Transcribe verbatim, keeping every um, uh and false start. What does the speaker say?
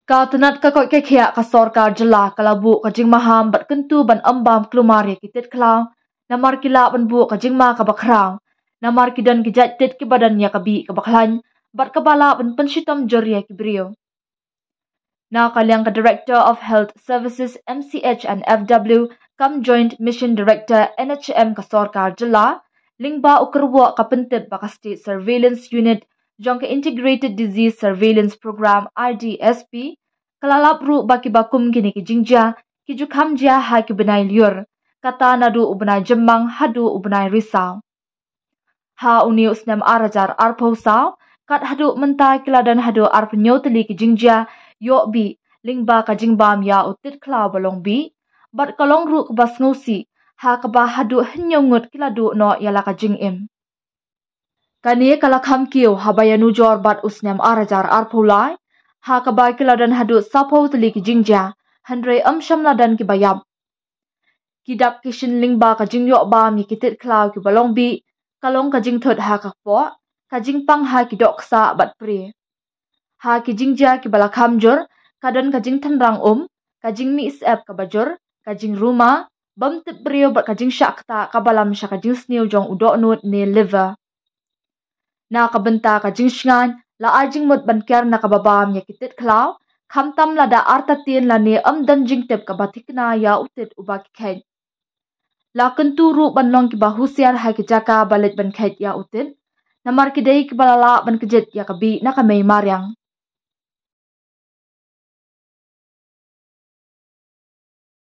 Ka tnat ka koit ka khiah ka sorkar jylla ka la buh ka jingmaham bad kyntu ban ym bam klumar ïa ki tit khlaw, namar ki lah ban buh ka jingma kaba khraw, namar ki don ki jait tit kiba don ïa ka bih kaba khlaiñ bad kaba lah ban pynshitom jur ïa ki briew. Na ka liang ka Director of Health Services, M C H and F W, kam Joint Mission Director, N H M, ka sorkar jylla, lyngba u kyrwoh ka pyntip ba ka State Surveillance Unit jong ka Integrated Disease Surveillance Program, I D S P, ka la lap ruh ba kiba kum kine ki jingjia ki ju kham jia ha ki bnai lyiur, kata naduh u bnai Jymmang haduh u bnai Risaw. Ha une u snem ar hajar arphew saw, kat haduh mynta ki la don haduh arphew hynñiew tylli ki jingjia ïoh bih lyngba ka jingbam ïa u tit khlaw ba long bih, bad ka long ruh kaba sngewsih ha kaba haduh hynñiew ngut ki la duh noh ïa la ka jingim. Kane ka la kham kiew haba ïanujor bad u snem ar hajar arphew lai, ha kaba ki la don haduh sawphew tylli ki jingjia, hynrei ym shym la don kiba ïap. Ki dak ki shin lyngba ka jingïoh bam ïa ki tit khlaw kiba long bih ka long ka jingthut ha ka kpoh, ka jingpang ha ki doh ksah bad pre. Ha ki jingjia kiba la kham jur ka don ka jingtynrang um, ka jingmih syep kaba jur, ka jingruma, bym tip briew bad ka jingshah ktah kaba lam sha ka jingsniew jong u dohnud ne liver. Na ka bynta ka jingshngaiñ, la ai jingmut ban ker na kaba bam ïa ki tit khlaw, khamtam lada artatien lane ym don jingtip kaba thikna ïa u tit uba ki kheit. La kyntu ruh ban long kiba husiar ha ki jaka ba leit ban kheit ïa u tit, namar ki dei kiba la lah ban kjit ïa ka bih na ka mei mariang.